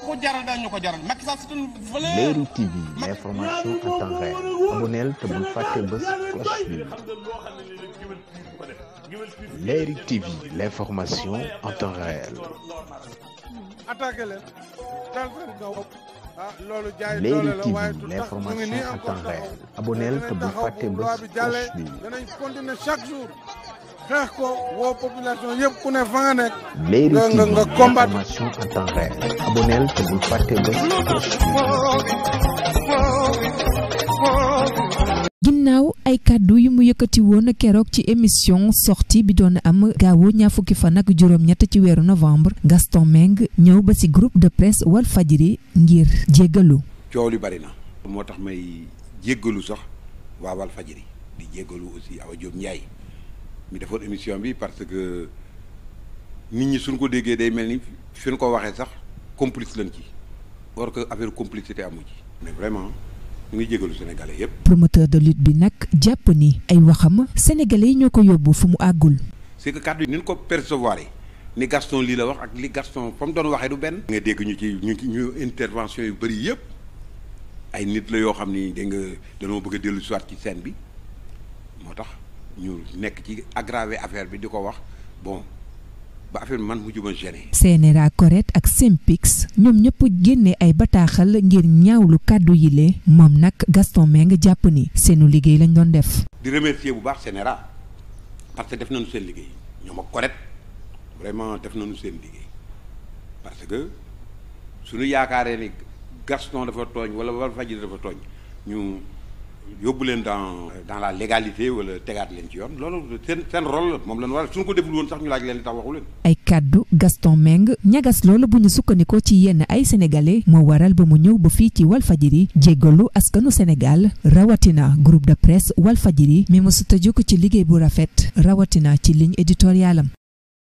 ko jaral daal ñu ko jaral Macky Sall c'est une valeur. Léri TV, l'information en temps réel. Abonnez te bul fàtte bés cloche bi. Léri TV, l'information en temps réel. Léri TV, l'information en temps réel. Abonnez te bul fàtte bés cloche bi. danañ continuer chaque jour xeex ko woo population yëpp ku ne fa nga nekk. Léri TV, l'information en temps réel. Abonnez te bul fàtte bés cloche bi. ginnaaw ay kàddu yu mu yëkkati woon keroog ci émission sortie bi doon am gaawu ñaar fukki fan ak juróom-ñett ci weeru novembre Gaston Mbengue ñëw ba ci groupe de presse Walfadjri ngir jéggalu. coow li bari na moo tax may jéggalu sax waa Walfadjri di jéggalu aussi Awa Diop Ndiaye mi defoon émission bi parce que nit ñi suñ ko déggee day mel ni fi ñu ko waxee sax complice lañ ci or que affaire complicité amu ci mais vraiment. ñu ngi jégalu sénégalais yëpp. promoteur de lutte bi nag jàpp ni ay waxam sénégalais yi ñoo ko yóbbu fu mu àggul. c'est que kàddu yi ni ñu ko percevoir ni Gaston lii la wax ak li Gaston fa mu doon waxee du benn. nga dégg ñu intervention yu bëri yëpp ay nit la yoo xam ni dégg nga dañoo bëgg a dellu si waat ci scène bi moo tax ñu nekk ci aggraver affaire bi di ko wax bon. ba affaire bi man mujj ma gêné. CNRA Correct ak Synpics ñoom ñëpp génne ay bataaxal ngir ñaawlu kàddu yile moom nag Gaston Mbengue jàpp ni seenu liggéey lañ doon def. di remercier bu baax CNRA parce que def nañu seen liggéey ñoom ak Correct vraiment def nañu seen liggéey parce que suñu yaakaaree ni Gaston dafa tooñ wala Walfadjri dafa tooñ ñu yóbbu leen dans la légalité wala tegaat leen ci yoon loolu seen rôle la moom la ñu war suñu ko deful woon sax ñu laaj leen li tax waxu leen. ay kàddu Gaston Mbengue ñagas loolu bu ñu sukkandikoo ci yenn ay sénégalais moo waral ba mu ñëw ba fii ci Walfadjri jéggalu askanu Sénégal rawatina groupe de presse Walfadjri mi mësut a jóg ci liggéey bu rafet rawatina ci ligne éditorialam.